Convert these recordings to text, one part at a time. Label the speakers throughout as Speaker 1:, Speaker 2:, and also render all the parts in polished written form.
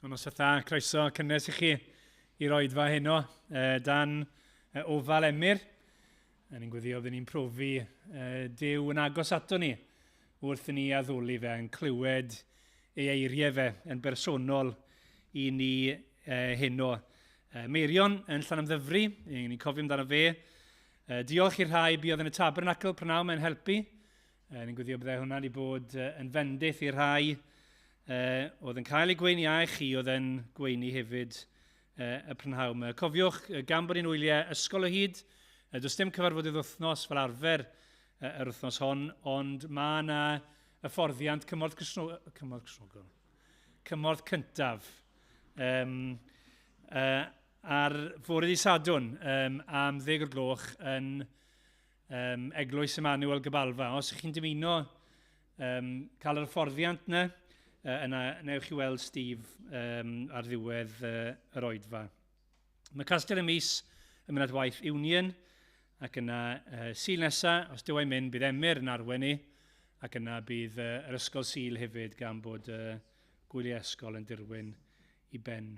Speaker 1: Noswaith dda, croeso cynnes i chi i'r oedfa heno, dan ofal Emyr. A ni'n gweddio byddwn ni'n profi Duw yn agos ato ni wrth i ni addoli fe, yn clywed ei eiriau fe yn bersonol i ni heno. Meirion yn Llanymddyfri, ni'n cofio amdano fe. Diolch i'r rhai buodd yn y tabernacl prynawn mae'n helpu. Ni'n gweddio byddai hwnna wedi bod yn fendith i'r rhai oedd yn cael ei gweini a chi oedd yn gweini hefyd y prynhawn. Cofiwch, gan bod ni'n wyliau ysgol o hyd, does dim cyfarfodydd wythnos fel arfer yr wythnos hon, ond mae yna hyfforddiant cymorth Cristnogol, cymorth Cristnogol, cymorth cyntaf ar fore di Sadwrn am 10 o'r gloch yn Eglwys Emmanuel Gabalfa. Os ych chi'n dymuno cael yr hyfforddiant yna, yna newch chi weld Steve ar ddiwedd yr oedfa. Mae Castell y Mis yn mynd at waith Union, ac yna Sul nesa, os dyw e'n mynd, bydd Emyr yn arwain ni, ac yna bydd yr ysgol Sul hefyd gan bod gwyliau ysgol yn dirwyn i ben.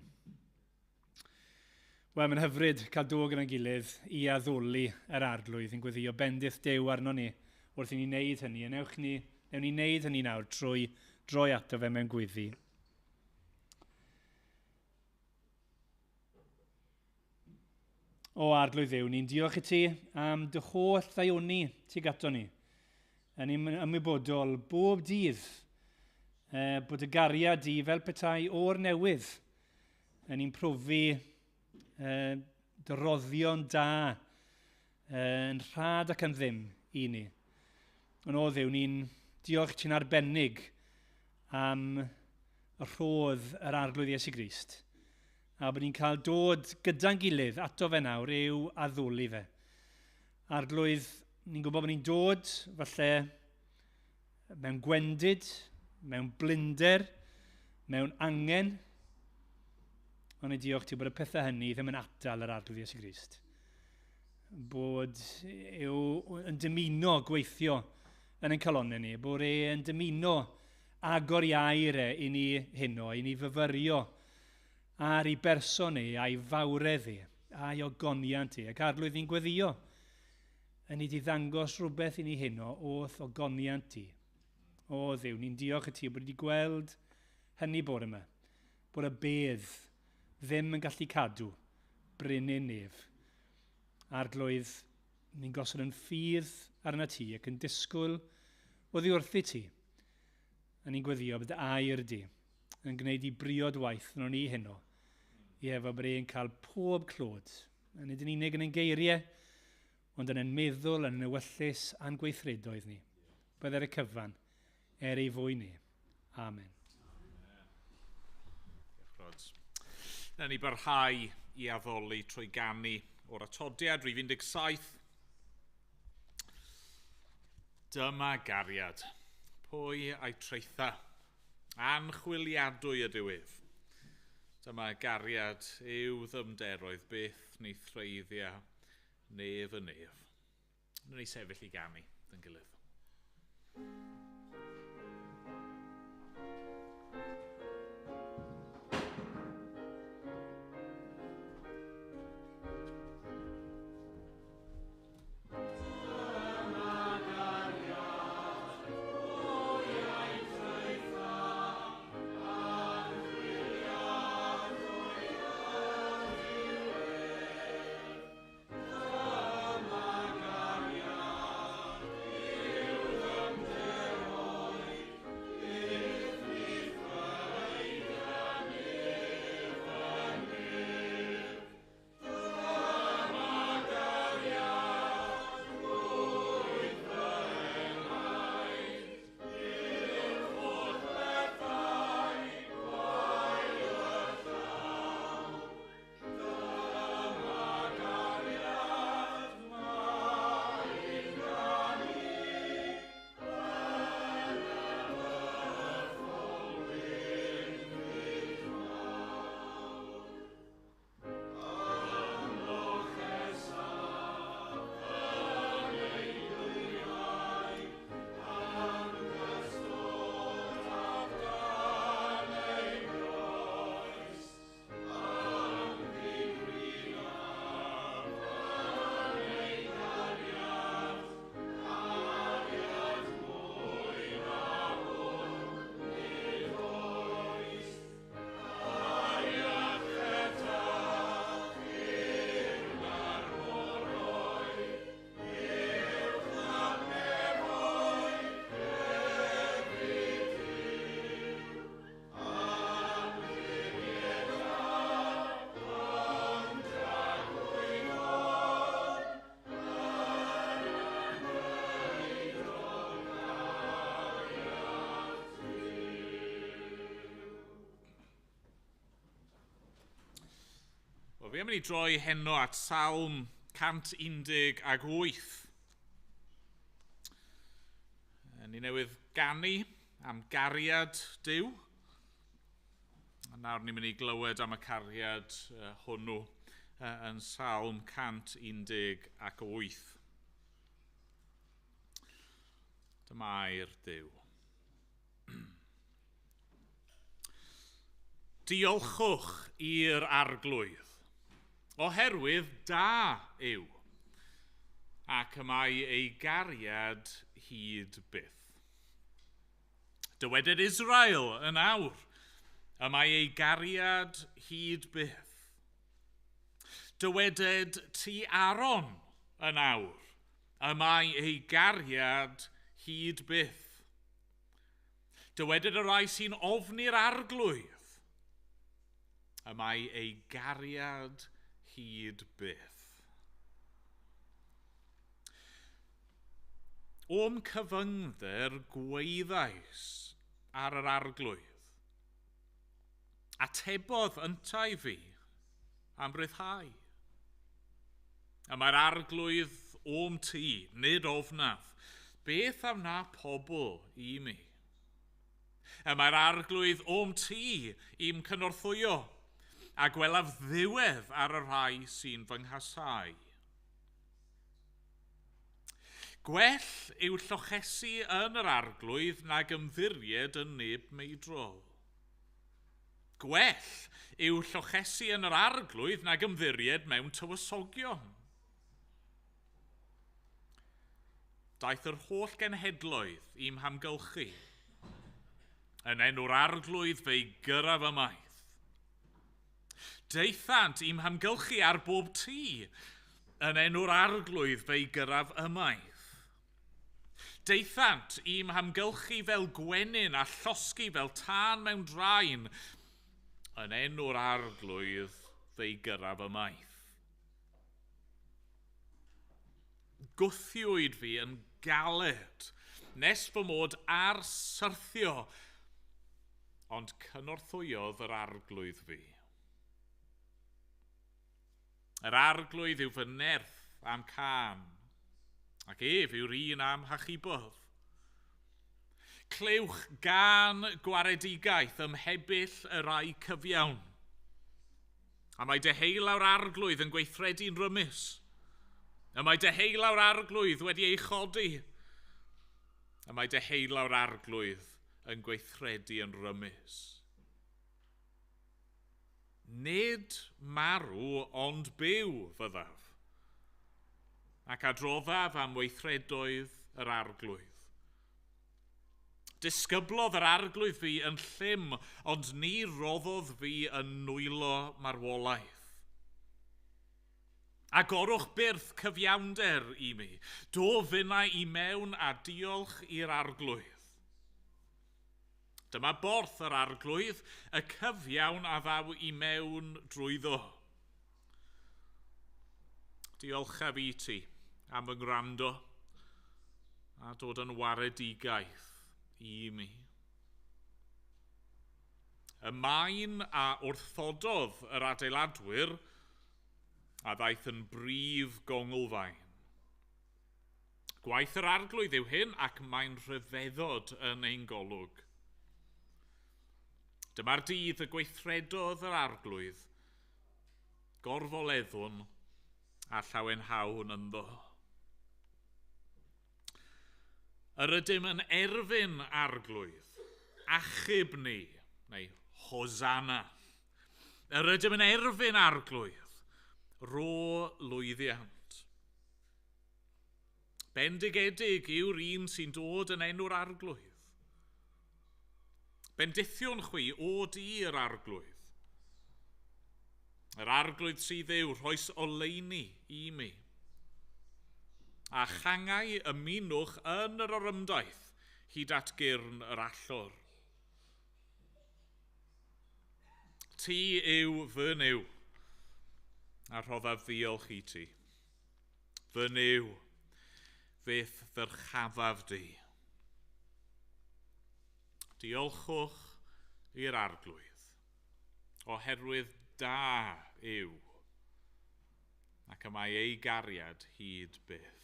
Speaker 1: Wel, mae'n hyfryd cael dod gyda'n gilydd i addoli yr Arglwydd, yn gweddio bendith Duw arno ni wrth i ni wneud hynny. A newch ni, newn ni wneud hynny nawr trwy droi ato fe mewn gweddi. O Arglwydd Dduw, ni'n diolch i ti am dy holl ddaioni tuag ato ni. Yn ymwybodol bob dydd bod y gariad di fel petai o'r newydd. Yn ni'n profi dy roddion da yn rhad ac am ddim i ni. Ond o Dduw, ni'n diolch ti'n arbennig am y rhodd yr Arglwydd Iesu Grist. A bod ni'n cael dod gyda'n gilydd ato fe nawr yw addoli fe. Arglwydd, ni'n gwybod bod ni'n dod falle mewn gwendid, mewn blinder, mewn angen. Ond i diolch ti bod y pethau hynny ddim yn atal yr Arglwydd Iesu Grist. Bod yw yn dymuno gweithio yn ein calonnau ni, bod e yn dymuno agor i air e i ni heno, i ni fyfyrio ar ei berson e, a'i fawredd e, a'i ogoniant e. Ac Arglwydd ni'n gweddio yn i di ddangos rhywbeth i ni heno o'th ogoniant ti. O Dduw, ni'n diolch i ti bod wedi gweld hynny bore yma, bod y bedd ddim yn gallu cadw brenin nef. Arglwydd, ni'n gosod yn ffydd arna ti ac yn disgwyl oddi wrthi ti. A ni'n gweddio bod dy air di yn gwneud i briod waith yn o'n i heno, i efo bod e'n cael pob clod, a nid yn unig yn ein geiriau, ond yn ein meddwl, yn ein ewyllys a'n gweithredoedd ni. Bydd ar y cyfan, er ei fwy ni. Amen.
Speaker 2: Diolch, Rod. Na ni barhau i addoli trwy ganu o'r atodiad, rhif 17. Dyma gariad. Pwy a'i traetha? Anchwiliadwy ydyw ef. Dyma gariad yw ddyfnderoedd byth ni threiddia nef y nef. Wnawn ni sefyll i ganu dyn gilydd. Fi am i ni droi heno at Salm 118. Ni newydd ganu am gariad Duw. A nawr ni'n mynd i glywed am y cariad hwnnw yn Salm 118. Dyma air Duw. Diolchwch i'r Arglwydd, oherwydd da yw, ac y mae ei gariad hyd byth. Dyweded Israel yn awr, y mae ei gariad hyd byth. Dyweded ti Aaron yn awr, y mae ei gariad hyd byth. Dyweded y rhai sy'n ofni'r Arglwydd, y mae ei gariad hyd byth. O'm cyfyngder gwaeddais ar yr Arglwydd. Atebodd yntau fi am ryddhau. Y mae'r Arglwydd o'm tŷ, nid ofnaf. Beth a wna pobl i mi? Y mae'r Arglwydd o'm tŷ i'm cynorthwyo, a gwelaf ddiwedd ar y rhai sy'n fy nghasau. Gwell yw llochesu yn yr Arglwydd nag ymddiried yn neb meidrol. Gwell yw llochesu yn yr Arglwydd nag ymddiried mewn tywysogion. Daeth yr holl genhedloedd i'm hamgylchu. Yn enw'r Arglwydd fe'i gyrraf ymaith. Daethant i'm hamgylchu ar bob tu. Yn enw'r Arglwydd fe'i gyrraf ymaith. Daethant i'm hamgylchu fel gwenyn a llosgi fel tân mewn draen. Yn enw'r Arglwydd fe'i gyrraf ymaith. Gwthiwyd fi yn galed, nes fy mod ar syrthio, ond cynorthwyodd yr Arglwydd fi. Yr Arglwydd yw fy nerth am cân, ac ef yw'r un am hachubodd. Clywch gân gwaredigaeth ymhebyll y rai cyfiawn. A mae deheulaw'r Arglwydd yn gweithredu'n rymus. Y mae deheulaw'r Arglwydd wedi ei chodi. Y mae deheulaw'r Arglwydd yn gweithredu yn rymus. Nid marw ond byw fyddaf, ac adroddaf am weithredoedd yr Arglwydd. Disgyblodd yr Arglwydd fi yn llym, ond ni roddodd fi yn nwylo marwolaeth. Agorwch byrth cyfiawnder i mi, dof finnau i mewn a diolch i'r Arglwydd. Dyma borth yr Arglwydd, y cyfiawn a ddaw i mewn drwyddo. Diolchaf i ti am fy ngwrando a dod yn waredigaeth i mi. Y maen a wrthododd yr adeiladwyr a ddaeth yn brif gonglfaen. Gwaith yr Arglwydd yw hyn ac mae'n rhyfeddod yn ein golwg. Dyma'r dydd y gweithredodd yr Arglwydd, gorfoleddwn a llawenhawn ynddo. Yr ydym yn erfyn Arglwydd, achub ni, neu Hosanna. Yr ydym yn erfyn Arglwydd, rho lwyddiant. Bendigedig yw'r un sy'n dod yn enw'r Arglwydd. Bendithiwn chwi o dir Arglwydd. Yr Arglwydd sydd yw rhoes oleuni i mi. A changau ymunwch yn yr orymdaith hyd at gyrn yr allor. Ti yw fy Nuw, a rhoddaf ddiolch i ti. Fy Nuw, fe'th ddyrchafaf di. Diolchwch i'r Arglwydd, oherwydd da yw. Ac y mae ei gariad hyd byth.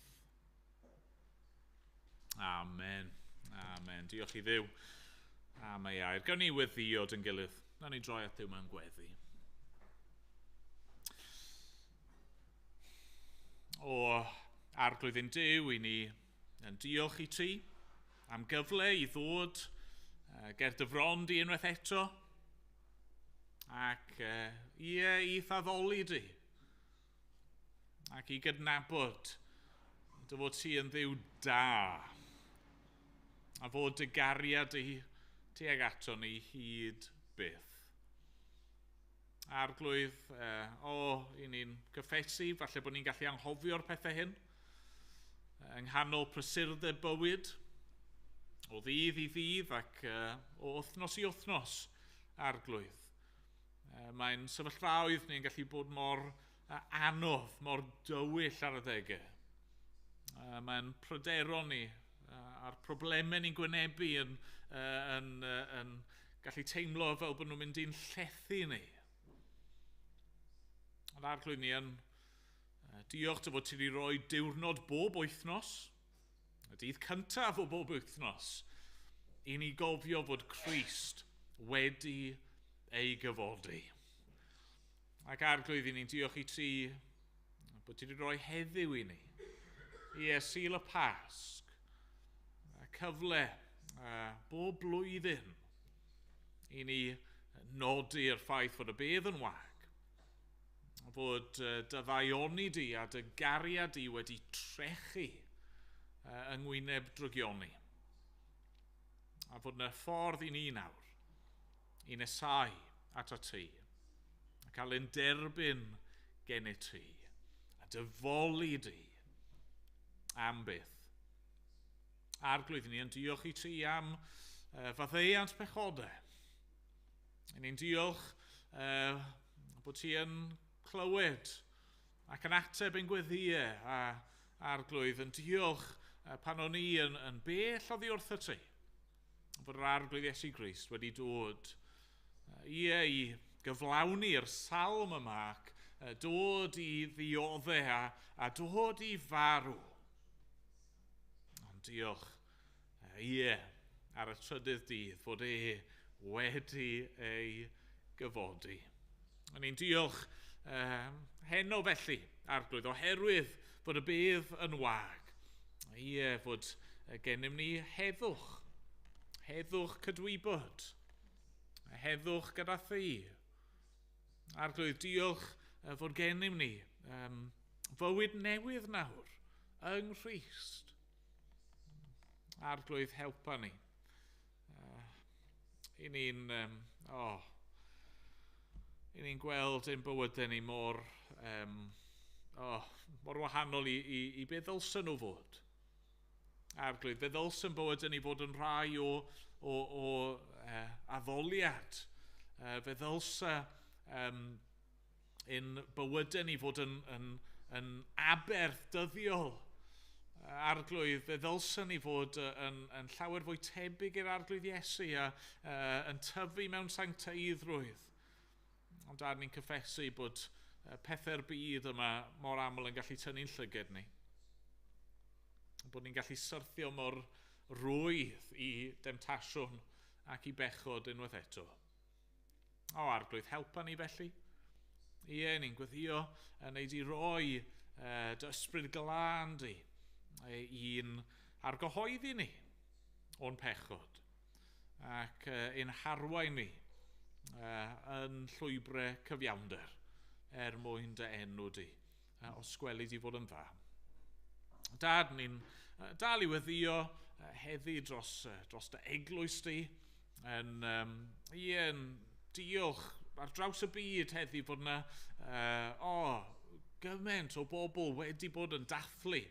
Speaker 2: Amen. Amen. Diolch i Dduw am ei air. Gawn ni weddïo yn gilydd. Nawn ni droi at Dduw mewn gweddi. O Arglwydd ein Duw, i ni yn diolch i ti am gyfle i ddod ger dy fron di unwaith eto ac ie, i thaddoli di ac i gydnabod dy fod ti yn Dduw da a fod dy gariad di tuag ato ni hyd byth. Arglwydd, i ni'n cyffesu, falle bod ni'n gallu anghofio'r pethau hyn, yng nghanol prysurdeb bywyd, o ddydd i ddydd ac o wythnos i wythnos, Arglwydd. Mae'n sefyllfaoedd ni'n gallu bod mor anodd, mor dywyll ar adegau. Mae'n pryderon ni a'r problemau ni'n gwynebu yn gallu teimlo fel bod nhw'n mynd i'n llethu ni. Ond Arglwydd, ni yn diolch dy fod ti wedi rhoi diwrnod bob wythnos, y dydd cyntaf o bob wythnos, i ni gofio fod Crist wedi ei gyfodi. Ac Arglwydd, i ni'n diolch i ti bod ti wedi rhoi heddiw i ni. Ie, Sul y Pasg, y cyfle bob blwyddyn i ni nodi'r ffaith fod y bedd yn wag, fod dy ddaioni di a dy gariad di wedi trechu yng ngwyneb drygioni. A fod yna ffordd i ni nawr i nesau ato ti, a cael ein derbyn gennyt ti, a dy foli di am byth. Arglwydd, ni yn diolch i ti am faddeuant pechodau. Ni'n diolch bod ti yn clywed ac yn ateb ein gweddïau, a Arglwydd yn diolch pan o'n i yn bell oddi wrtho ti, fod yr Arglwydd Iesu Grist wedi dod i gyflawni'r salm yma ac dod i ddioddau a dod i farw. Ond diolch, ie, ar y trydydd dydd fod e wedi ei gyfodi. O'n i'n diolch heno felly, Arglwydd, oherwydd fod y bedd yn wag. Ie, fod gennym ni heddwch, heddwch cydwybod, heddwch gyda thi. Arglwydd, diolch fod gennym ni fywyd newydd nawr yng Nghrist. Arglwydd, helpa ni. I ni'n gweld ein bywydau ni mor, mor wahanol i be ddylsen nhw fod. Arglwydd, fe ddylsen bywydau ni fod yn rhai o addoliad. Fe ddylse ein bywydau ni fod yn aberth dyddiol. Arglwydd, fe ddylsen ni fod yn llawer fwy tebyg i'r Arglwydd Iesu a yn tyfu mewn sancteiddrwydd. Ond ar ni'n cyffesu bod pethau'r byd yma mor aml yn gallu tynnu'n llyged ni. Bod ni'n gallu syrthio mor rwydd i demtasiwn ac i bechod unwaith eto. O, Arglwydd, helpa ni felly. Ie, ni'n gweddio yn ei di roi dy ysbryd glân di i'n argyhoeddi ni o'n pechod ac ein harwain ni yn llwybrau cyfiawnder er mwyn dy enw di, os gweli di fod yn dda. Dad, ni'n dal i weddio heddi dros dy eglwys di, yn diolch ar draws y byd heddi fod yna gymaint o bobl wedi bod yn dathlu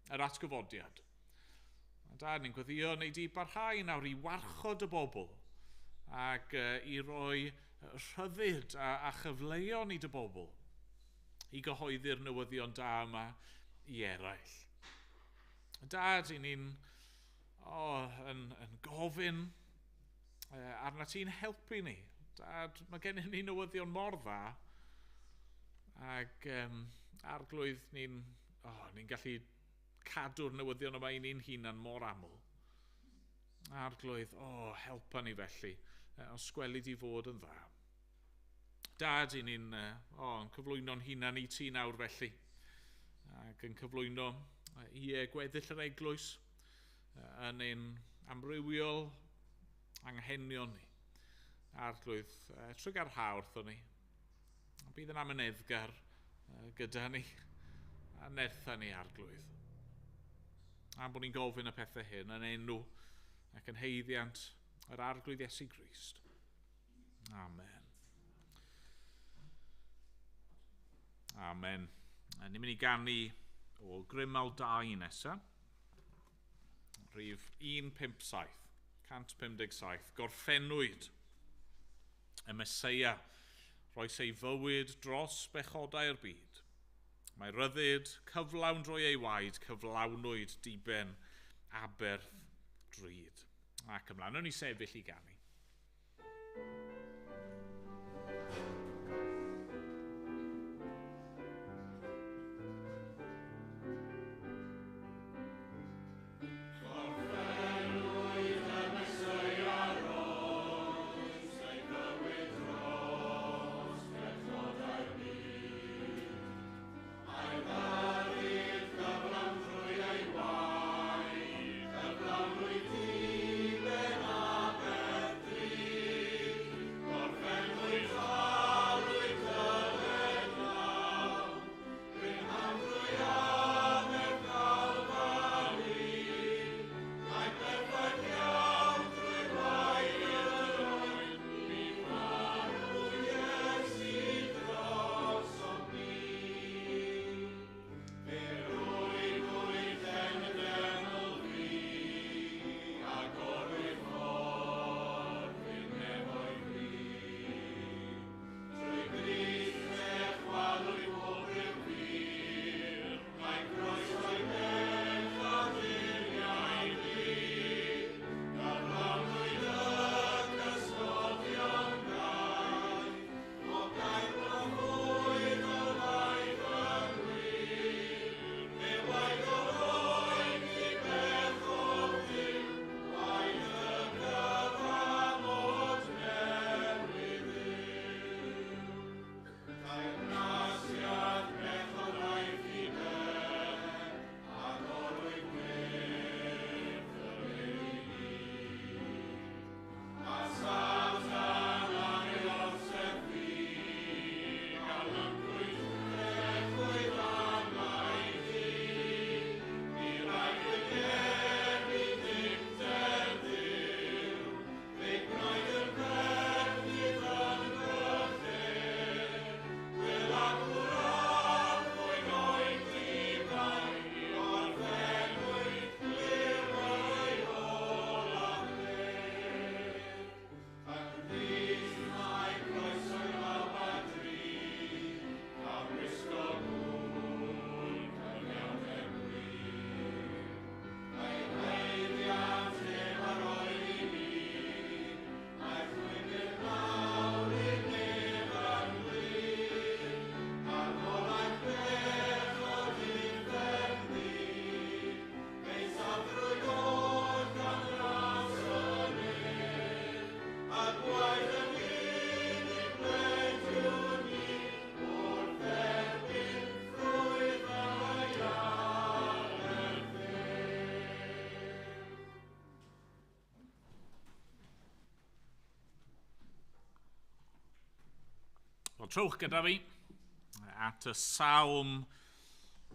Speaker 2: yr atgyfodiad. Dad, ni'n gweddio neu di barhau nawr i warchod y bobl ac i roi rhyddid a chyfleon i dy bobl i gyhoeddi'r newyddion da yma i eraill. Dad, i ni'n yn gofyn arna ti'n helpu ni. Dad, mae gennym ni newyddion mor dda ac Arglwydd, ni'n ni gallu cadw'r newyddion yma i ni'n hunan mor aml. Arglwydd, helpa ni felly, os gweli di fod yn dda. Dad, i ni'n yn cyflwyno'n hunan i ti nawr felly, ac yn cyflwyno i gweddill yr eglwys yn ein amrywiol anghenion ni. Arglwydd, trugarha wrthon ni. Bydd yn amyneddgar gyda ni a nertha ni, Arglwydd. A bod ni'n gofyn y pethau hyn yn enw ac yn haeddiant yr Arglwydd Iesu Grist. Amen. Amen. Ni'n mynd i ganu o Grymal 2 nesaf. Rhif 157, 157. Gorffennwyd y Meseia, roes ei fywyd dros bechodau'r byd. Mae ryddid cyflawn drwy ei waed, cyflawnwyd diben aberth drud. Ac ymlaen, o'n i sefyll i ganu. Trowch gyda fi at y salm,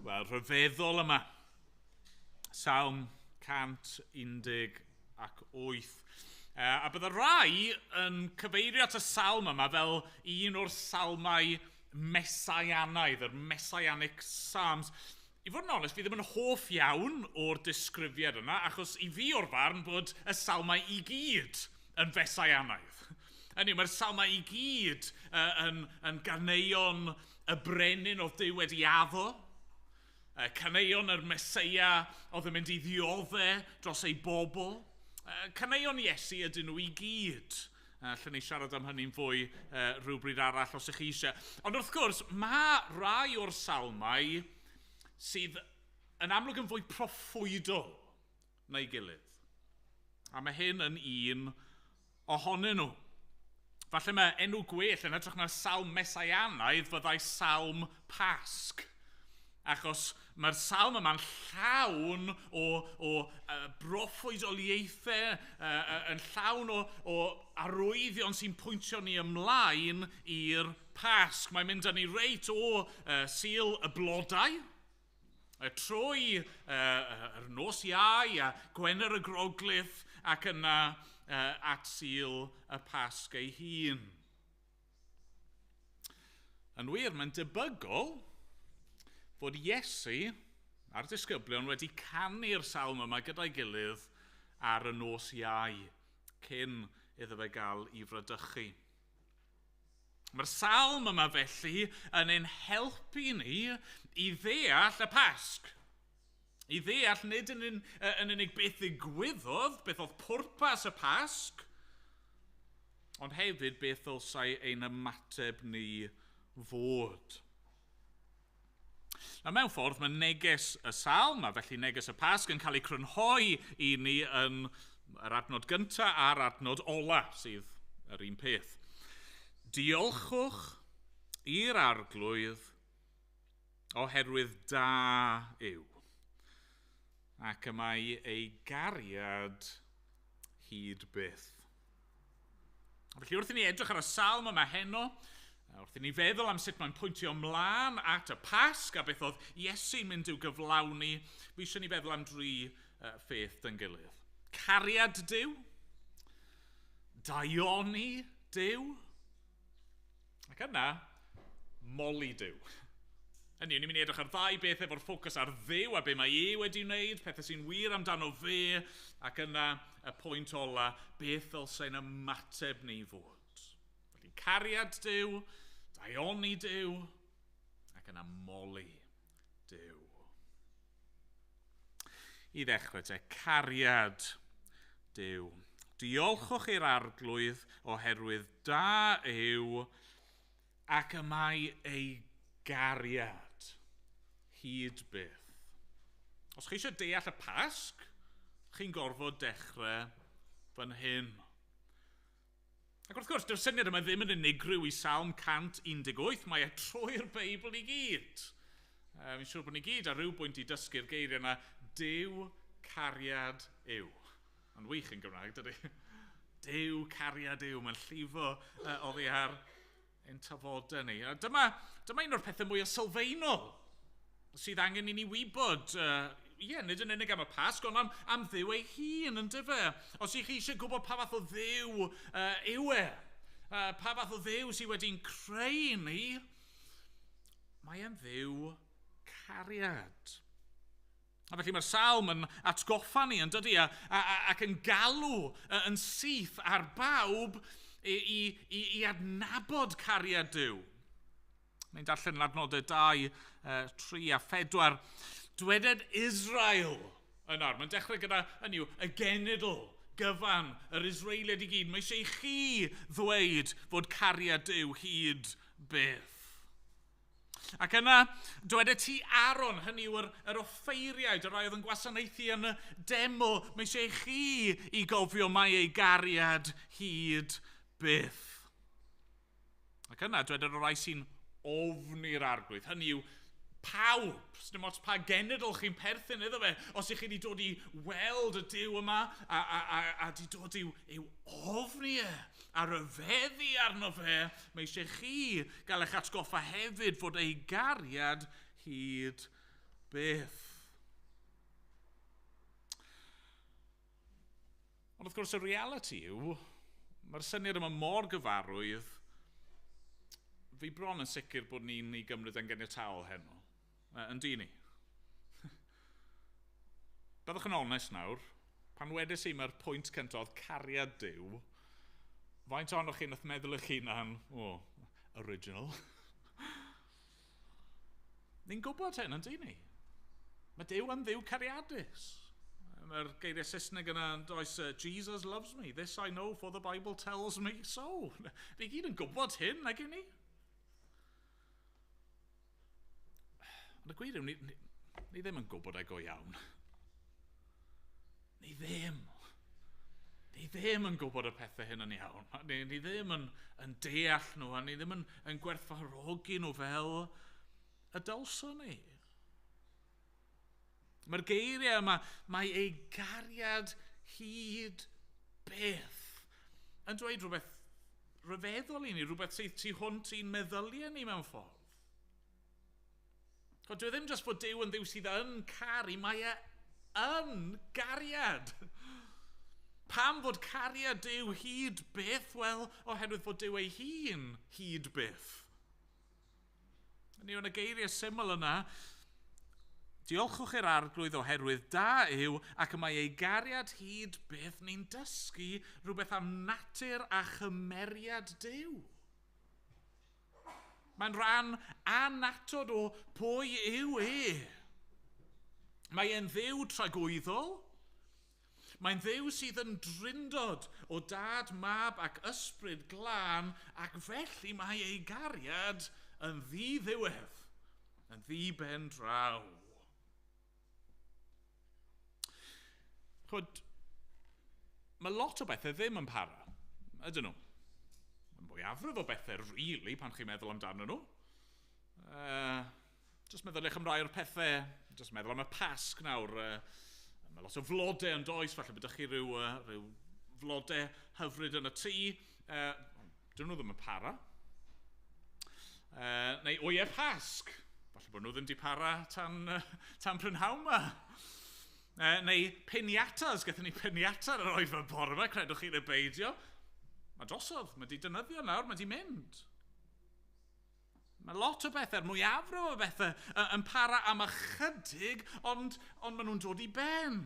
Speaker 2: wel, rhyfeddol yma. Salm 118. A bydde rai yn cyfeirio at y salm yma fel un o'r salmau mesaianaidd, yr Messianic Psalms. I fod yn onest, fi ddim yn hoff iawn o'r disgrifiad yna, achos i fi o'r farn bod y salmau i gyd yn fesaianaidd. Hynny, mae'r salmau i gyd yn ganeuon y brenin oedd Duw wedi addo, caneuon yr Meseia oedd yn mynd i ddioddef dros ei bobl. Caneuon Iesu ydyn nhw i gyd. Allen ni siarad am hynny'n fwy rhywbryd arall os ych chi eisiau. Ond wrth gwrs, mae rai o'r salmau sydd yn amlwg yn fwy proffwydol na'i gilydd. A mae hyn yn un ohonyn nhw. Falle mae enw gwell yn hytrach na salm Mesaianaidd fyddai salm Pasg. Achos mae'r salm yma'n llawn o broffwydoliaethau, yn llawn o arwyddion sy'n pwyntio ni ymlaen i'r Pasg. Mae'n mynd â ni reit o Sul y Blodau, trwy yr nos Iau a Gwener y Groglith ac yna at Sul y Pasg ei hun. Yn wir, mae'n debygol fod Iesu a'r disgyblion wedi canu'r salm yma gyda'i gilydd ar y nos Iau cyn iddo fe gael ei fradychu. Mae'r salm yma felly yn ein helpu ni i ddeall y Pasg. I ddeall nid yn unig beth ddigwyddodd, beth oedd pwrpas y Pasg, ond hefyd beth ddylsai ein ymateb ni fod. Nawr, mewn ffordd, mae neges y salm, a felly neges y Pasg, yn cael ei crynhoi i ni yn yr adnod gyntaf a'r adnod ola, sydd yr un peth. Diolchwch i'r Arglwydd oherwydd da yw, ac y mae ei gariad hyd byth. Felly wrth i ni edrych ar y salm yma heno, wrth i ni feddwl am sut mae'n pwyntio ymlaen at y Pasg a beth oedd Iesu'n mynd i'w gyflawni, fi eisiau ni feddwl am dri pheth dy'n gilydd. Cariad Duw, daioni Duw, ac yna, moli Duw. Hynny yw, ni'n mynd i edrych ar ddau beth efo'r ffocws ar Dduw a be mae e wedi wneud, pethau sy'n wir amdano fe, ac yna y pwynt ola, beth ddylsai'n ymateb ni fod. Felly cariad Duw, daioni Duw, ac yna moli Duw. I ddechrau te, cariad Duw. Diolchwch i'r Arglwydd oherwydd da yw, ac y mae ei gariad hyd byth. Os chi eisiau deall y Pasg, chi'n gorfod dechrau fan hyn. Ac wrth gwrs, dyw'r syniad yma ddim yn unigryw i Salm 118, mae e trwy'r Beibl i gyd. Fi'n siŵr bod ni gyd ar ryw bwynt i dysgu'r geiriau yna, Duw cariad yw. Mae'n wych yn Gymraeg, dydy? Duw cariad yw, mae'n llifo oddi ar ein tafodau ni. A dyma un o'r pethau mwyaf sylfaenol sydd angen i ni wybod. Ie, nid yn unig am y Pasg, ond am Dduw ei hun, yndyfe? Os ych chi eisiau gwybod pa fath o Dduw yw e, pa fath o Dduw sydd wedi'n creu ni, mae e'n Dduw cariad. A felly mae'r salm yn atgoffa ni, yn dydy, ac yn galw yn syth ar bawb i adnabod cariad Duw. Mae'n darllen yn adnodau 2, 3 a 4. Dweded Israel yn awr. Mae'n dechrau gyda, hynny yw, y genedl gyfan, yr Israeliaid i gyd. Mae eisiau i chi ddweud fod cariad Duw hyd byth. Ac yna, dweded ti Aaron, hynny yw yr offeiriaid, y rhai oedd yn gwasanaethu yn y deml. Mae eisiau i chi i gofio mai ei gariad hyd byth. Ac yna, dweded y rhai sy'n ofni'r Arglwydd, hynny yw pawb, dim ots pa genedl chi'n perthyn iddo fe, os ych chi wedi dod i weld y Duw yma a wedi dod i'w ofni e, a rhyfeddu arno fe, mae eisiau chi gael eich atgoffa hefyd fod ei gariad hyd byth. Ond wrth gwrs y realiti yw, mae'r syniad yma mor gyfarwydd, fi bron yn sicr bod ni'n ei gymryd yn ganiataol heno. Yn dyn ni. Byddwch yn onest nawr, pan wedes i mae'r pwynt cyntaf oedd cariad Duw, faint ohonoch chi nath meddwl eich hunan, o, original. Ni'n gwybod hyn, yn dyn ni? Mae Duw yn Dduw cariadus. Mae'r geiriau Saesneg yna yn does, "Jesus loves me, this I know, for the Bible tells me so." Ni gyd yn gwybod hyn, nag y'n ni? Ond y gwir yw, ni ddim yn gwybod e go iawn. Ni ddim. Ni ddim yn gwybod y pethau hyn yn iawn. Ni ddim yn deall nhw, a ni ddim yn gwerthfawrogi nhw fel y dylswn ni. Mae'r geiriau yma, "mae ei gariad hyd byth", yn dweud rhywbeth rhyfeddol i ni, rhywbeth sydd tu hwnt i'n meddyliau ni mewn ffordd. Chod, dyw e ddim jyst fod Duw yn Dduw sydd yn caru, mae e yn gariad. Pam fod cariad Duw hyd byth? Wel, oherwydd fod Duw ei hun hyd byth. Ni yn y geiriau syml yna, "Diolchwch i'r Arglwydd oherwydd da yw ac y mae ei gariad hyd byth", ni'n dysgu rhywbeth am natur a chymeriad Duw. Mae'n rhan annatod o pwy yw e. Mae e'n Dduw tragwyddol. Mae'n Dduw sydd yn drindod o Dad, Mab ac Ysbryd Glân, ac felly mae ei gariad yn ddi-ddiwedd, yn ddi-ben draw. Chod, mae lot o bethau ddim yn para, ydyn nhw? Mae mwyafrif o bethau, really, pan chi'n meddwl amdano nhw. Just meddyliwch am rai o'r pethau, just meddwl am y Pasg nawr. Mae lot o flodau yn does, falle bod chi rhyw flodau hyfryd yn y tŷ. Dyn nhw ddim yn para. Neu wyau Pasg. Falle bod nhw ddim di para tan prynhawn yma. Neu piniatas, gathon ni piniata ar yr oedfa bore yma, credwch chi neu beidio. Mae drosodd, mae di defnyddio nawr, mae di mynd. Mae lot o bethau, mwyafrif o bethau yn para am ychydig, ond maen nhw'n dod i ben.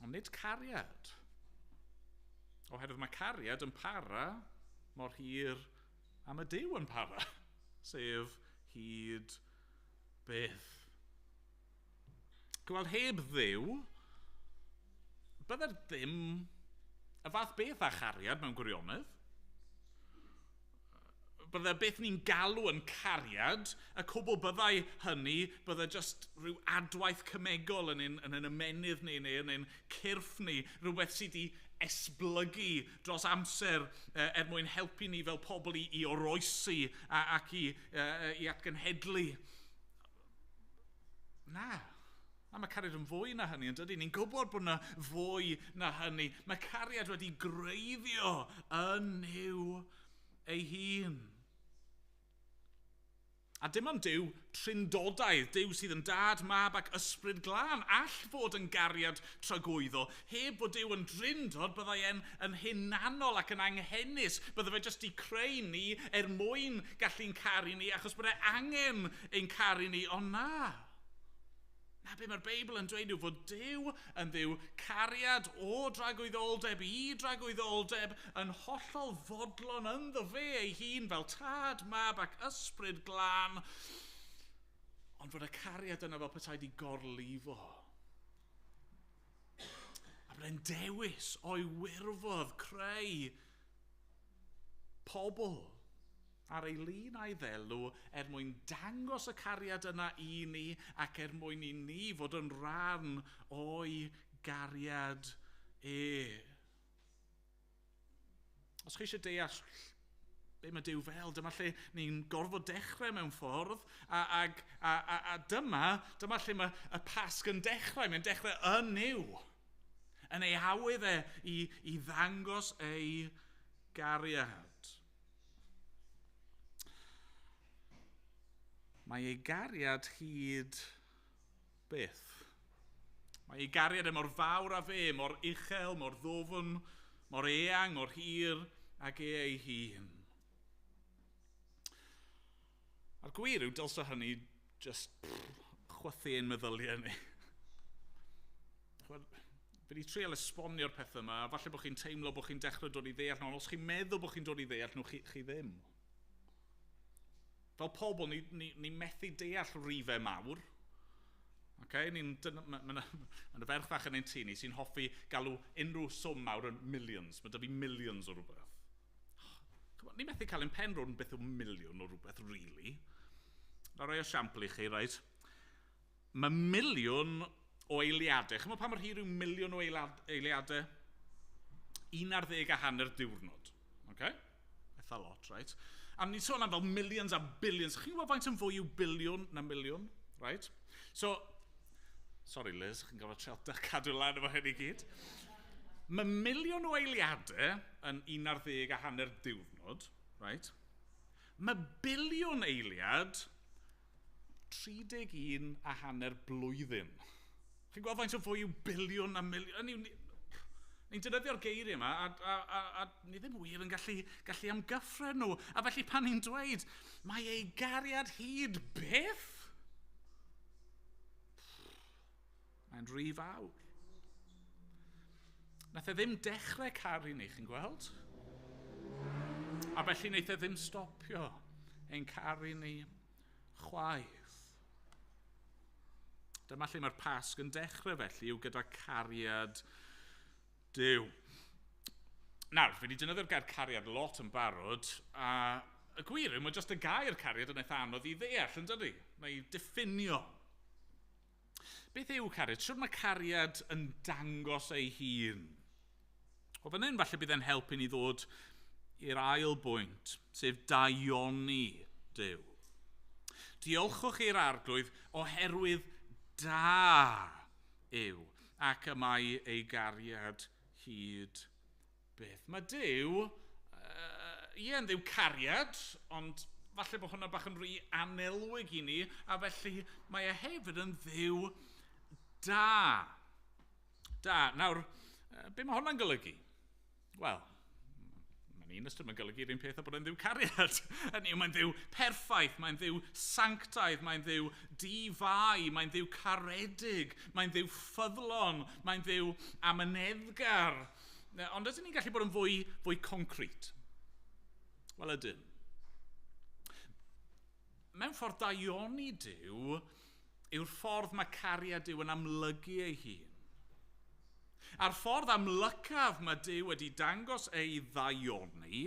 Speaker 2: Ond nid cariad. Oherwydd mae cariad yn para mor hir am y Duw yn para, sef hyd byth. Gweld, heb Dduw, bydde'r ddim y fath beth â chariad mewn gwirionedd. Bydde beth ni'n galw yn cariad, y cwbl byddai hynny, bydde just rhyw adwaith cemegol yn ein ymenydd ni neu yn ein cyrff ni, rhywbeth sydd wedi esblygu dros amser er mwyn helpu ni fel pobl i oroesi ac i atgenhedlu. Na, na, mae cariad yn fwy na hynny, yn dydy? Ni'n gwybod bod yna fwy na hynny. Mae cariad wedi greiddio yn Nuw ei hun. A dim ond Duw trindodaidd, Duw sydd yn Dad, Mab ac Ysbryd Glân, all fod yn gariad tragwyddol. Heb fod Duw yn drindod, byddai e'n yn hunanol ac yn anghenus. Byddai fe jyst i creu ni er mwyn gallu'n caru ni, achos bod e angen ein caru ni, ond na. Na, be mae'r Beibl yn dweud yw fod Duw yn Dduw cariad o dragwyddoldeb i dragwyddoldeb, yn hollol fodlon ynddo fe ei hun fel Tad, Mab ac Ysbryd Glân, ond fod y cariad yna fel petai di gorlifo. A bod e'n dewis o'i wirfodd creu pobl ar ei lun a'i ddelw er mwyn dangos y cariad yna i ni ac er mwyn i ni fod yn rhan o'i gariad e. Os chi eisiau deall be mae Duw fel, dyma lle ni'n gorfod dechrau mewn ffordd, a dyma lle mae y Pasg yn dechrau. Mae'n dechrau yn Nuw, yn ei awydd e i ddangos ei gariad. Mae ei gariad hyd byth. Mae ei gariad e mor fawr â fe, mor uchel, mor ddwfn, mor eang, mor hir ag e ei hun. A'r gwir yw, dylse hynny just chwythu ein meddyliau ni. Fi wedi trial esbonio'r pethau yma, a falle bod chi'n teimlo bod chi'n dechrau dod i ddeall nhw, ond os chi'n meddwl bod chi'n dod i ddeall nhw, chi ddim. Fel pobl, ni methu deall rhifau mawr. Okay? Mae yna ferch fach yn ein tŷ ni sy'n hoffi galw unrhyw swm mawr yn millions. Mae 'da fi millions o rhywbeth. Ni'n methu cael ein pen rownd beth yw miliwn o rhywbeth, really. Na roi esiampl i chi, right? Mae miliwn o eiliadau. Chymod pa mor hir yw miliwn o eiliadau? 11.5 diwrnod. Okay? Eitha lot, right? A ni'n sôn am fel millions a billions. Chi'n gwybod faint yn fwy yw biliwn na miliwn? Right? So, sorry Liz, chi'n gorfod trio cadw lan efo hyn i gyd. Mae miliwn o eiliadau yn 11.5 diwrnod, right? Mae biliwn eiliad 31.5 blwyddyn. Chi'n gweld faint o fwy yw biliwn a miliwn? Ni'n defnyddio'r geiriau yma a ni ddim wir yn gallu amgyffred nhw. A felly pan ni'n dweud, mae ei gariad hyd byth? Mae'n rhy fawr. Nath e ddim dechrau caru ni, chi'n gweld? A felly wnaeth e ddim stopio ein caru ni chwaith. Dyma lle mae'r Pasg yn dechrau felly, yw gyda cariad Duw. Nawr, fi wedi defnyddio'r gair cariad lot yn barod, a y gwir yw, mae jyst y gair cariad yn eitha anodd i ddeall, yn dydi? Mae diffinio. Beth yw cariad? Sut mae cariad yn dangos ei hun? O fan hyn, falle bydd e'n helpu ni ddod i'r ail bwynt, sef daioni Duw. Diolchwch i'r Arglwydd oherwydd da yw, ac y mae ei gariad hyd byth. Mae Duw, ie, yn Dduw cariad, ond falle bod hwnna bach yn rhy anelwig i ni, a felly mae e hefyd yn Dduw da. Da. Nawr, be mae hwnna'n golygu? Wel, mae'n un ystyr, mae'n golygu'r un peth o bod yn Dduw cariad. Hynny yw, mae'n Dduw perffaith, mae'n Dduw sanctaidd, mae'n Dduw di-fai, mae'n Dduw caredig, mae'n Dduw ffyddlon, mae'n Dduw amyneddgar. Ond ydyn ni'n gallu bod yn fwy concret? Wel, ydyn. Mewn ffordd, daioni Duw yw'r ffordd mae cariad Duw yn amlygu ei hun. A'r ffordd amlycaf mae Duw wedi dangos ei ddaioni,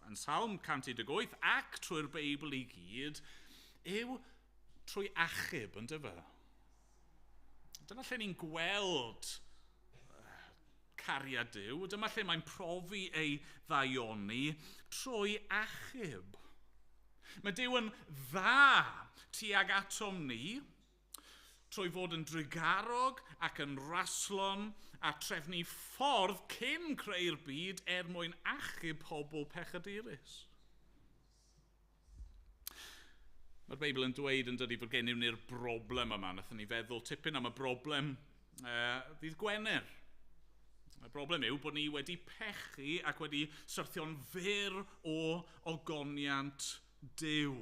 Speaker 2: yn Salm 118 ac trwy'r Beibl i gyd, yw trwy achub, yn dyfe? Dyma lle ni'n gweld cariad Duw, dyma lle mae'n profi ei ddaioni trwy achub. Mae Duw yn dda tuag atom ni, trwy fod yn drugarog ac yn raslon a trefnu ffordd cyn creu'r byd er mwyn achub pobl pechadurus. Mae'r Beibl yn dweud yn dydi fod gennym ni'r broblem yma. Nathon ni feddwl tipyn am y broblem ddydd Gwener. Y broblem yw bod ni wedi pechu ac wedi syrthio'n fyr o ogoniant Duw.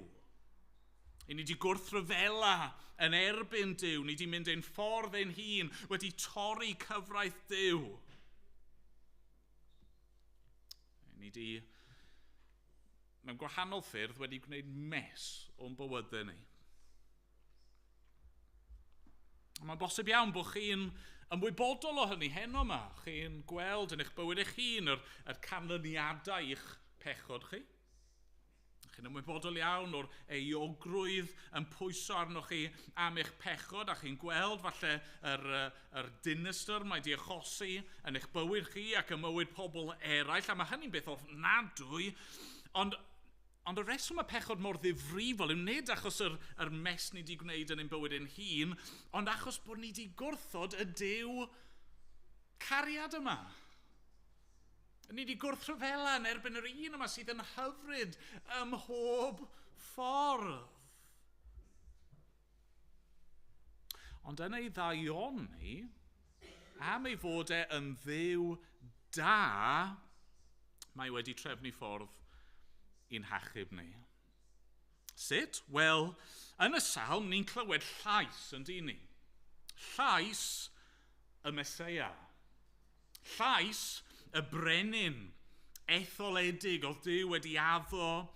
Speaker 2: I ni wedi gwrthryfela yn erbyn Duw. Ni wedi mynd ein ffordd ein hun, wedi torri cyfraith Duw. Ni wedi, mewn gwahanol ffyrdd, wedi gwneud mess o'n bywydau ni. Mae'n bosib iawn bod chi'n ymwybodol o hynny heno yma. Chi'n gweld yn eich bywyd eich hun yr canlyniadau i'ch pechod chi. Chi'n ymwybodol iawn o'r euogrwydd yn pwyso arnoch chi am eich pechod, a chi'n gweld falle yr dinistr mae di achosi yn eich bywyd chi ac ym mywyd pobl eraill, a mae hynny'n beth ofnadwy, ond y reswm y pechod mor ddifrifol yw nid achos yr mess ni di gwneud yn ein bywyd ein hun, ond achos bod ni di gwrthod y Duw cariad yma. Ni wedi gwrthryfela yn erbyn yr un yma sydd yn hyfryd ym mhob ffordd. Ond yn ei ddaioni, am ei fod e yn Dduw da, mae wedi trefnu ffordd i'n hachub ni. Sut? Wel, yn y salm ni'n clywed llais, yn dyn ni. Llais y Meseia. Llais y brenin etholedig oedd Duw wedi addo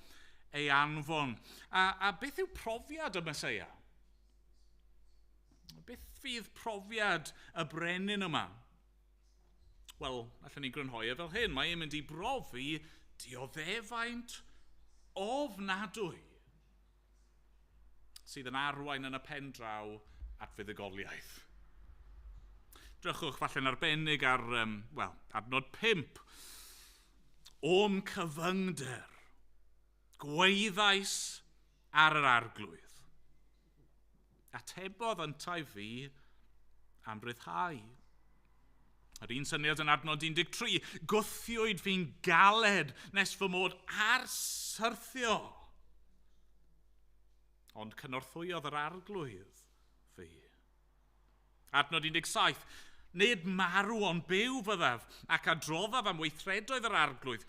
Speaker 2: ei anfon. A beth yw profiad y Meseia? Beth fydd profiad y brenin yma? Wel, allwn ni grynhoi e fel hyn. Mae e'n mynd i brofi dioddefaint ofnadwy sydd yn arwain yn y pen draw at fuddugoliaeth. Drychwch falle'n arbennig ar, wel, adnod 5. O'm cyfyngder, gwaeddais ar yr Arglwydd. Atebodd yntau fi am ryddhau. Yr un syniad yn adnod 13, gwthiwyd fi'n galed nes fy mod ar syrthio. Ond cynorthwyodd yr Arglwydd fi. Adnod 17, nid marw ond byw fyddaf, ac adroddaf am weithredoedd yr Arglwydd.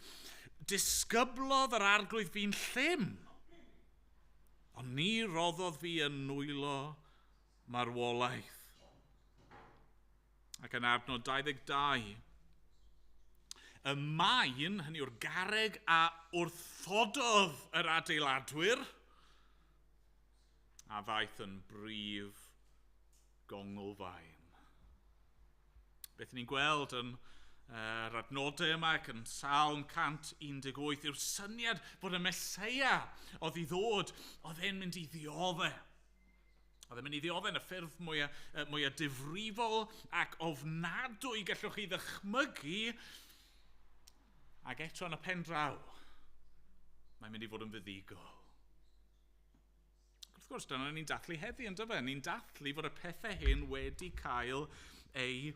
Speaker 2: Disgyblodd yr Arglwydd fi'n llym, ond ni roddodd fi yn nwylo marwolaeth. Ac yn adnod 22, y maen, hynny yw'r garreg a wrthododd yr adeiladwyr, a ddaeth yn brif gonglfaen. Beth ni'n gweld yn yr adnodau yma ac yn Salm 118 yw'r syniad bod y Meseia oedd i ddod, oedd e'n mynd i ddioddef. Oedd e'n mynd i ddioddef yn y ffurf mwyaf difrifol ac ofnadwy gallwch chi ddychmygu, ac eto yn y pen draw, mae'n mynd i fod yn fuddugol. Wrth gwrs, dyna ni'n dathlu heddi, yn dyfe? Ni'n dathlu fod y pethau hyn wedi cael eu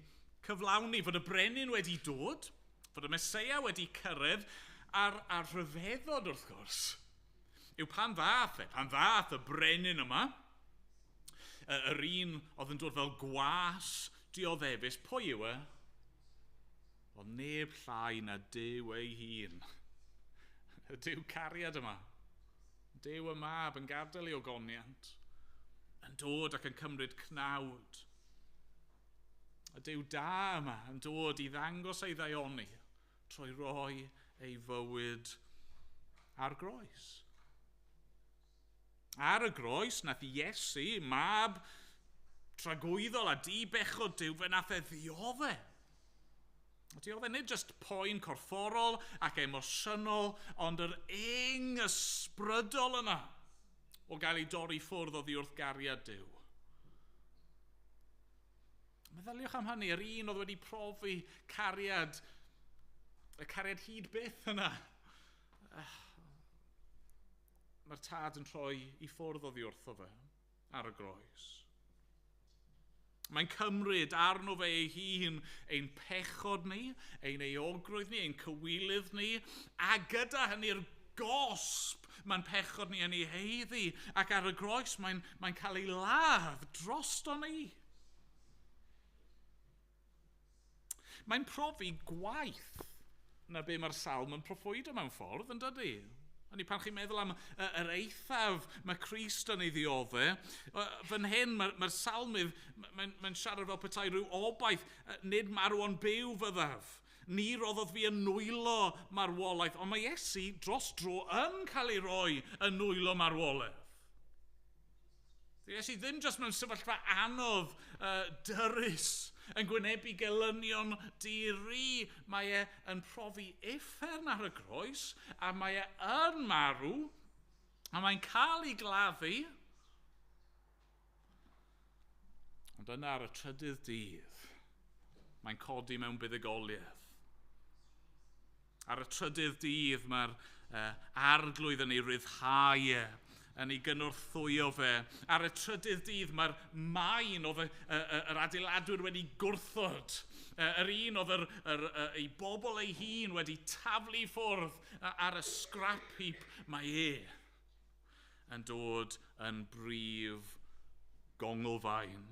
Speaker 2: cyflawni, fod y brenin wedi dod, fod y Meseia wedi cyrraedd, a'r rhyfeddod, wrth gwrs, yw pan ddath y brenin yma, yr un oedd yn dod fel gwas dioddefus, pwy yw e? Wel, neb llai na Duw ei hun. Y Duw cariad yma. Duw y mab yn gadael ei ogoniant, yn dod ac yn cymryd cnawd. Y Duw da yma yn dod i ddangos ei ddaioni trwy roi ei fywyd ar groes. Ar y groes, nath Iesu, mab tragwyddol a di-bechod Duw, fe nath e ddioddef. Dioddef nid just poen corfforol ac emosiynol, ond yr ing ysbrydol yna o gael ei dorri ffwrdd oddi wrth gariad Duw. Meddyliwch am hynny, yr un oedd wedi profi cariad, y cariad hyd byth yna. Mae'r tad yn troi i ffwrdd oddi wrtho fe ar y groes. Mae'n cymryd arno fe ei hun ein pechod ni, ein euogrwydd ni, ein cywilydd ni, a gyda hynny'r gosb mae'n pechod ni yn ei heiddi, ac ar y groes mae'n cael ei ladd drosto ni. Mae'n profi gwaith na be mae'r salm yn proffwydo mewn ffordd, yn dydy? Hynny, pan chi'n meddwl am yr eithaf mae Crist yn ei ddioddef, fan hyn mae'r salmydd, mae'n siarad fel petai rhyw obaith, nid marw ond byw fyddaf. Ni roddodd fi yn nwylo marwolaeth, ond mae Iesu dros dro yn cael ei roi yn nwylo marwolaeth. Iesu ddim jyst mewn sefyllfa anodd, dyrys, yn gwynebu gelynion di-ri. Mae e yn profi uffern ar y groes, a mae e yn marw, a mae'n cael ei gladdu. Ond yna ar y trydydd dydd, mae'n codi mewn buddugoliaeth. Ar y trydydd dydd, mae'r Arglwydd yn ei ryddhau e, yn ei gynorthwyo fe. Ar y trydydd dydd, mae'r maen oedd yr adeiladwyr wedi gwrthod. Yr un oedd ei bobl ei hun wedi taflu ffwrdd ar y scrap heap, mae e yn dod yn brif gonglfaen.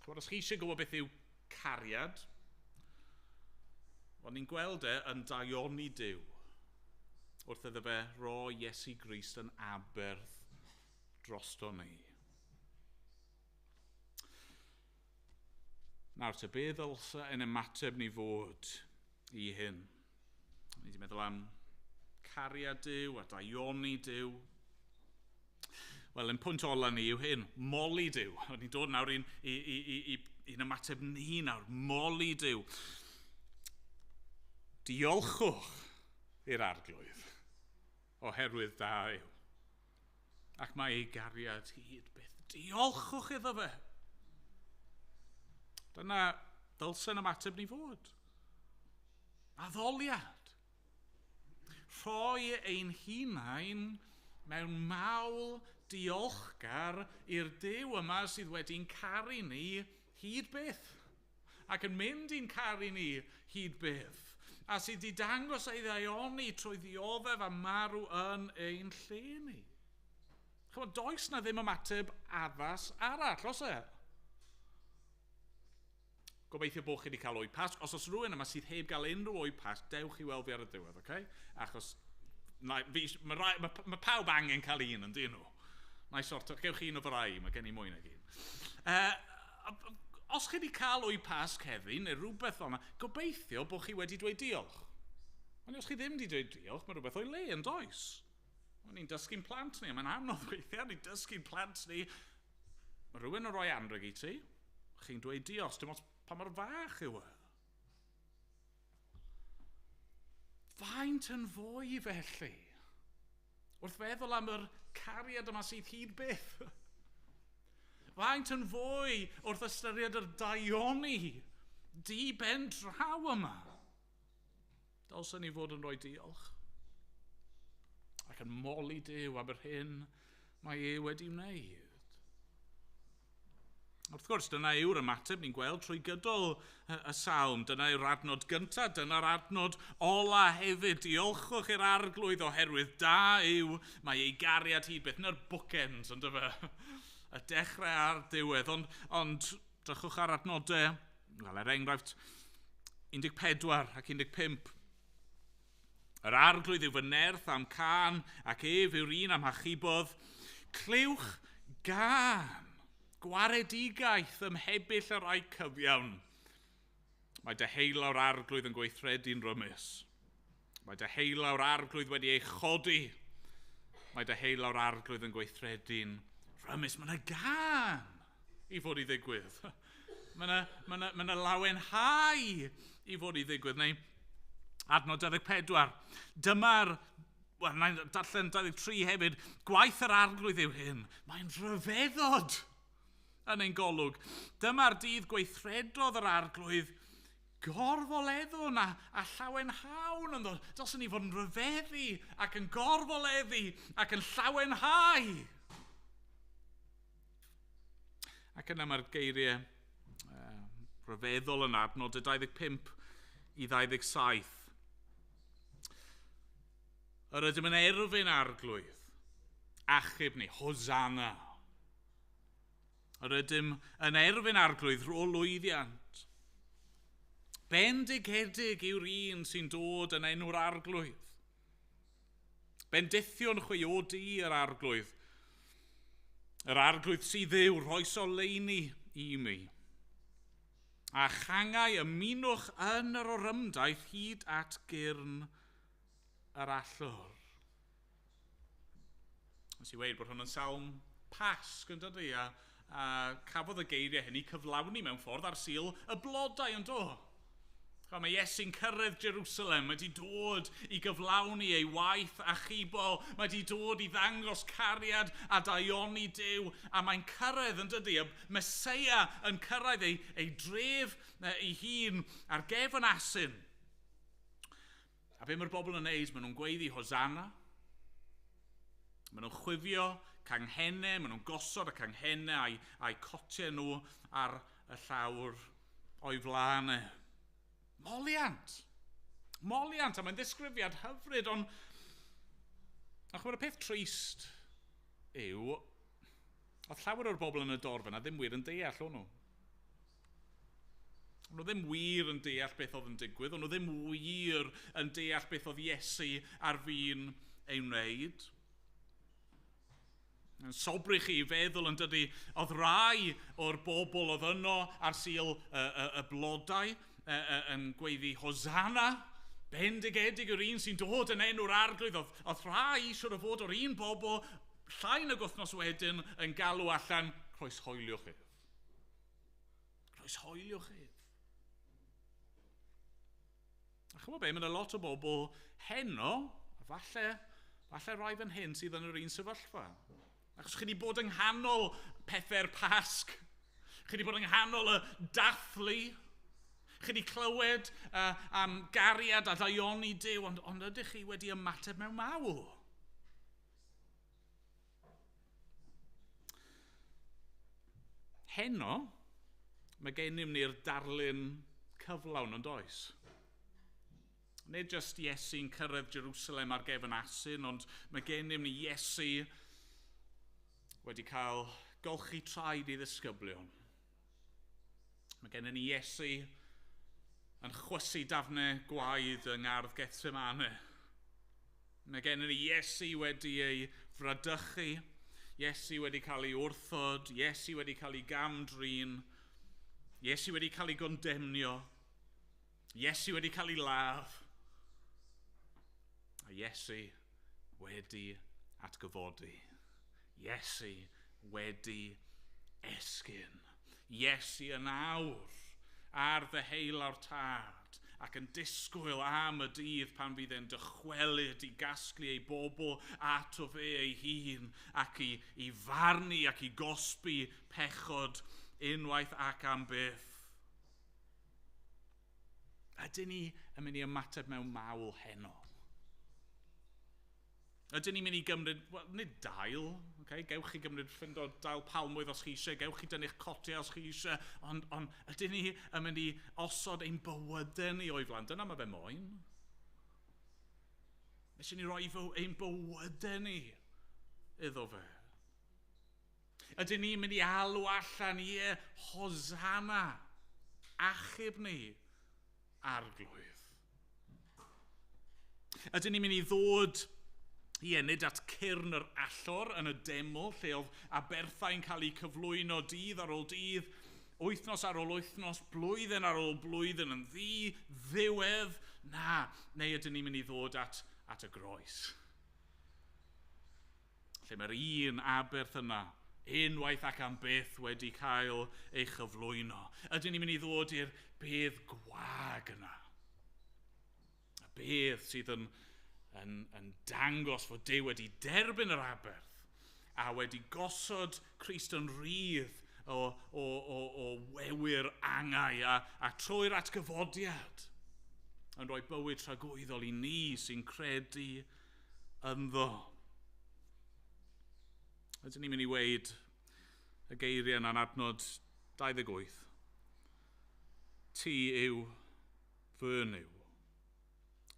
Speaker 2: Chwbod, os chi eisiau gwybod beth yw cariad, wel, ni'n gweld e yn daioni Duw wrth iddo fe roi Iesu Grist yn aberth drosto ni. Nawr te, be ddylse ein ymateb ni fod i hyn? Ni wedi meddwl am cariad Duw a daioni Duw. Wel, yn pwynt ola ni yw hyn, moli Duw. O'n ni'n dod nawr i'n ymateb ni nawr, moli Duw. Diolchwch i'r Arglwydd, oherwydd da yw. Ac mae ei gariad hyd byth. Diolchwch iddo fe. Dyna dylsen ymateb ni fod. Addoliad. Rhoi ein hunain mewn mawl diolchgar i'r Duw yma sydd wedi'n caru ni hyd byth. Ac yn mynd i'n caru ni hyd byth. A sydd wedi dangos ei ddaioni trwy ddioddef a marw yn ein lle ni. Chymod, does na ddim ymateb addas arall, oes e? Gobeithio bod chi wedi cael o'i Pasg. Os oes rhywun yma sydd heb gael unrhyw o'i Pasg, dewch i weld fi ar y diwedd, okay? Achos mae pawb angen cael un yn dyn nhw. Na i sorto, gewch chi un o fy rai, mae gen i mwy nag un. Os chi wedi cael o'i Pasg heddi, neu rhywbeth o'na, gobeithio bod chi wedi dweud diolch. Ond os chi ddim wedi dweud diolch, mae rhywbeth o'i le yn does. O'n ni'n dysgu'n plant ni, a mae'n anodd weithiau, ni'n dysgu'n plant ni. Mae rhywun yn rhoi anrheg i ti, chi'n dweud diolch, dim ots pa mor fach yw e. Faint yn fwy felly? Wrth feddwl am yr cariad yma sydd hyd byth. Faint yn fwy wrth ystyried yr daioni di ben draw yma. Dylsen ni fod yn rhoi diolch. Ac yn moli Duw am yr hyn mae e wedi wneud. Wrth gwrs, dyna yw'r ymateb ni'n gweld trwy gydol y salm. Dyna yw'r adnod gyntaf, dyna'r adnod ola hefyd. Diolchwch i'r Arglwydd oherwydd da yw, mae ei gariad hyd byth. Dyna'r bookends, ond fe, y dechrau a'r diwedd. Ond drychwch ar adnodau, wel, er enghraifft, 14 ac 15. Yr Arglwydd yw fy nerth am can, ac ef yw'r un am hachubodd. Clywch gan gwaredigaeth ymhebyll yr rai cyfiawn. Mae deheulaw'r Arglwydd yn gweithredu'n rymus. Mae deheulaw'r Arglwydd wedi ei chodi. Mae deheulaw'r Arglwydd yn gweithredu'n rymus. Mae yna gan i fod i ddigwydd. Mae yna lawenhau i fod i ddigwydd. Neu adnod 24. Dyma'r, wel, na i darllen 23 hefyd. Gwaith yr Arglwydd yw hyn. Mae'n rhyfeddod yn ein golwg. Dyma'r dydd gweithredodd yr Arglwydd, gorfoleddwn a llawenhawn ynddo. Dylsen ni fod yn rhyfeddu ac yn gorfoleddu ac yn llawenhau. Ac yna mae'r geiriau rhyfeddol yn adnod y 25 i 27. Yr ydym yn erfyn Arglwydd, achub ni, Hosanna. Yr ydym yn erfyn Arglwydd rho lwyddiant. Bendigedig yw'r un sy'n dod yn enw'r Arglwydd. Bendithion chwi o du yr Arglwydd. Yr Arglwydd sydd Dduw, rhoes oleuni i mi. A changau ymunwch yn yr orymdaith hyd at gyrn yr allor. Nes i weud bod hwn yn salm Pasg yn dydy, a cafodd y geiriau hynny cyflawni mewn ffordd ar Sul y Blodau yn do. Mae Iesu'n cyrraedd Jerusalem, mae wedi dod i gyflawni ei waith achubol, mae wedi dod i ddangos cariad a daioni Duw, a mae'n cyrraedd yn dydy, y Meseia yn cyrraedd ei dref ei hun ar gefn asyn. A be mae'r bobl yn neud, maen nhw'n gweiddi Hosanna, maen nhw'n chwifio canghennau, maen nhw'n gosod y canghennau a'i cotiau nhw ar y llawr o'i flaen e. Moliant! Moliant, a mae'n ddisgrifiad hyfryd, ond chimod, y peth trist yw, oedd llawer o'r bobl yn y dorf yna ddim wir yn deall o'n nhw. O'n nhw ddim wir yn deall beth oedd yn digwydd, o'n nhw ddim wir yn deall beth oedd Iesu ar fin ei wneud. Yn sobri chi i feddwl yn dydy, oedd rai o'r bobl oedd yno ar Sul y Blodau yn gweiddi Hosanna, bendigedig yw'r un sy'n dod yn enw'r Arglwydd. Oedd rhai siwr o fod o'r un bobl llai nag wythnos wedyn yn galw allan, croeshoeliwch ef. Croeshoeliwch ef. A chymod be, mae yna lot o bobl heno, a falle rai fan hyn sydd yn yr un sefyllfa. Achos chi wedi bod yng nghanol pethau'r Pasg. Chi wedi bod yng nghanol y dathlu. Chi wedi clywed am gariad a daioni Duw, ond ydych chi wedi ymateb mewn mawl? Heno, mae gennym ni'r darlun cyflawn yn does. Nid jyst Iesu'n cyrraedd Jerusalem ar gefn asyn, ond mae gennym ni Iesu wedi cael golchi traed i ddisgyblion. Mae gennym ni Iesu yn chwysu dafnau gwaed yng ngardd Gethsemane. Mae gennym ni Iesu wedi ei fradychu, Iesu wedi cael ei wrthod, Iesu wedi cael ei gamdrin, Iesu wedi cael ei gondemnio, Iesu wedi cael ei ladd, a Iesu wedi atgyfodi. Iesu wedi esgyn. Iesu yn awr ar ddeheulaw'r Tad ac yn disgwyl am y dydd pan fydd e'n dychwelyd i gasglu ei bobl ato fe ei hun ac i farnu ac i gosbi pechod unwaith ac am byth. Ydyn ni yn mynd i ymateb mewn mawl heno? Ydyn ni'n mynd i gymryd, well, nid dail, okay? Gewch chi gymryd ffindo dail palmwydd os chi eisiau, gewch chi dynnu'ch cotiau os chi eisiau, ond ydyn ni yn mynd i osod ein bywydau ni o'i flaen? Dyna mae fe moyn. Eisiau ni roi ein bywydau ni iddo fe. Ydyn ni'n mynd i alw allan, ie, Hosanna, achub ni, Arglwydd. Ydyn ni'n mynd i ddod i nid at cyrn yr allor yn y deml, lle oedd aberthau'n cael eu cyflwyno dydd ar ôl dydd, wythnos ar ôl wythnos, blwyddyn ar ôl blwyddyn yn ddi-ddiwedd. Na, neu ydyn ni'n mynd i ddod at y groes. Lle mae'r un aberth yna, unwaith ac am byth wedi cael ei chyflwyno. Ydyn ni'n mynd i ddod i'r bedd gwag yna. Y bedd sydd yn dangos fod Duw wedi derbyn yr aberth a wedi gosod Crist yn rhydd o wewyr angau a trwy'r atgyfodiad yn rhoi bywyd tragwyddol i ni sy'n credu ynddo. Ydyn ni'n mynd i weud y geiriau yna'n adnod 28. Ti yw fy Nuw.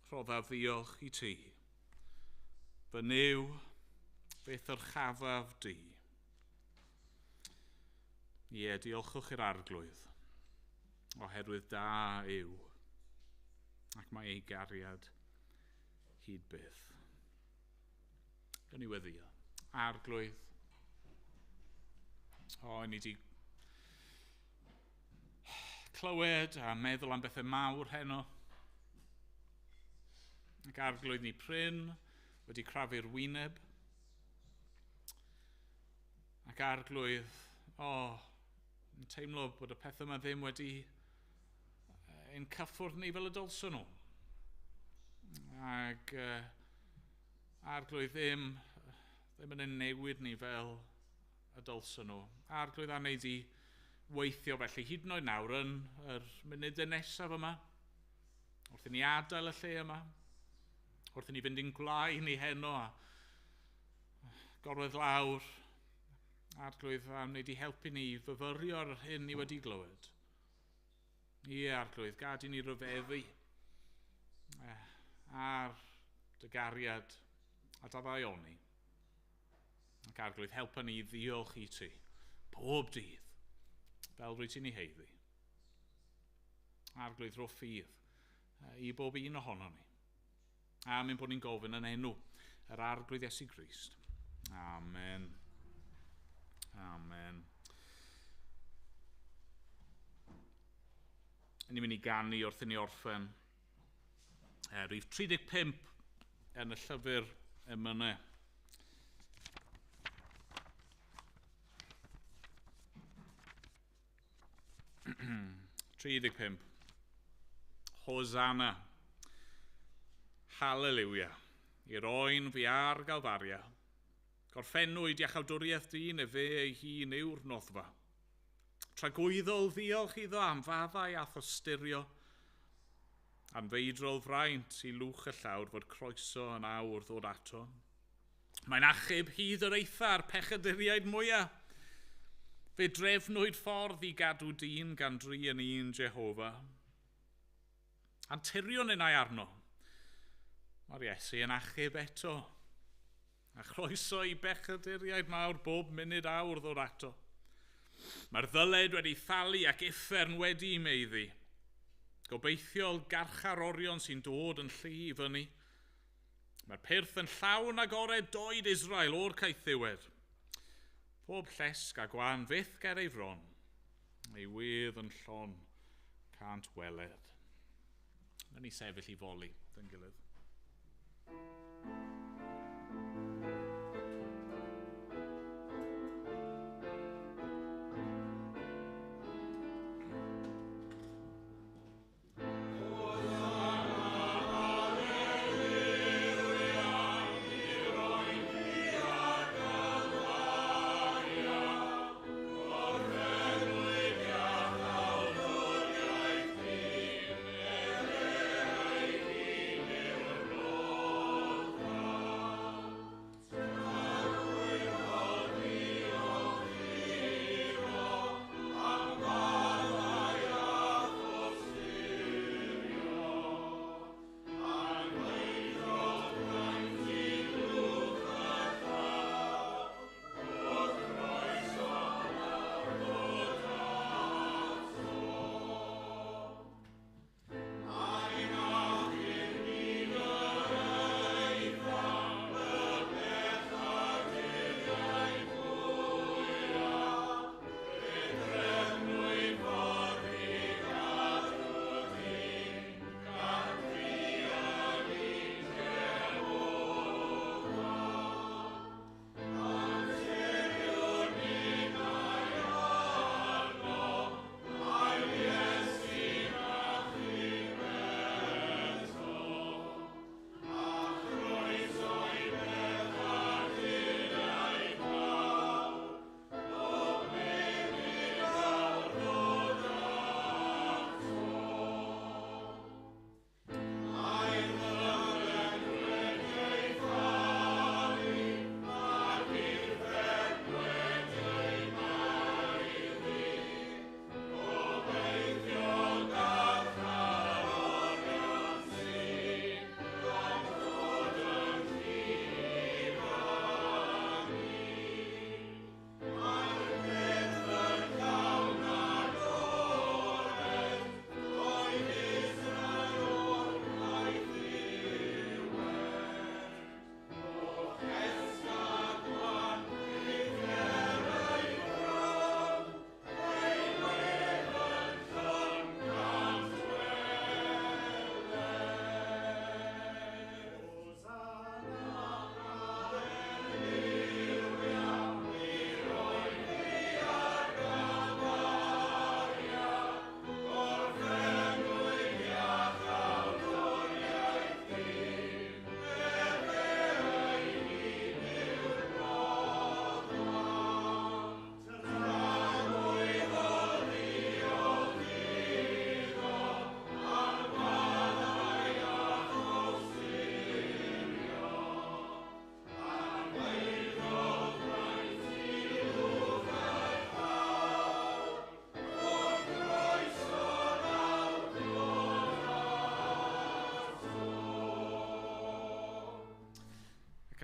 Speaker 2: Rhoddaf ddiolch i ti. Fy Nuw, beth yrchafaf di. Ie, diolchwch i'r Arglwydd, oherwydd da yw, ac mae ei gariad hyd byth. Gawn ni weddïo. Arglwydd, ni wedi clywed a meddwl am bethau mawr heno. Ac Arglwydd ni prin wedi crafu'r wyneb. Ac Arglwydd, yn teimlo bod y pethau yma ddim wedi ein cyffwrdd ni fel y dylswn nhw. Ac Arglwydd ddim yn ein newid ni fel y dylswn nhw. Arglwydd a wneud i weithio felly hyd yn oed nawr yn yr munudau nesaf yma, wrth i ni adael y lle yma, wrth i ni fynd i'n gwlâu ni heno a gorwedd lawr, Arglwydd am wneud i helpu ni i fyfyrio ar yr hyn ni wedi glywed. Ie, Arglwydd, gad i ni ryfeddu ar dy gariad a dy ddaioni. Ac Arglwydd, helpa ni i ddiolch i ti pob dydd, fel rwyt ti'n ei heiddi. Arglwydd, rho ffydd i bob un ohono ni. Am ein bod ni'n gofyn yn enw yr Arglwydd Iesu Grist. Amen. Amen. Ni'n mynd i ganu wrth i ni orffen. Rhif 35 yn y llyfr emynau. 35. Hosanna. Hallelujah. I'r oen fi ar Galfaria. Gorffennwyd iachawdwriaeth dyn efe ei hun yw'r noddfa. Tragwyddol ddiolch iddo am faddau a thosturio. Anfeidrol fraint i lwch y llawr fod croeso yn awr ddod ato. Mae'n achub hyd yr eitha'r pechaduriaid mwyaf. Fe drefnwyd ffordd i gadw dyn gan dri yn un Jehofa. Anturion innau arno. Mae'r Iesu yn achub eto. A chroeso i bechaduriaid mawr bob munud awr ddod ato. Mae'r ddyled wedi thalu ac uffern wedi meiddi. Gobeithiol garcharorion sy'n dod yn llu i fyny. Mae'r pyrth yn llawn agored doed Israel o'r caethiwed. Pob llesg a gwan fyth ger ei fron, ei wedd yn llon cant weled. Nawn ni sefyll i foli dyn gilydd.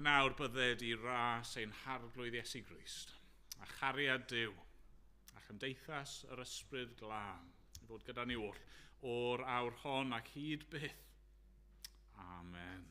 Speaker 2: Nawr bydded i ras ein harglwydd Iesu Grist, a chariad Duw, a chymdeithas yr ysbryd glân, i fod gyda ni oll o'r awr hon ac hyd byth. Amen.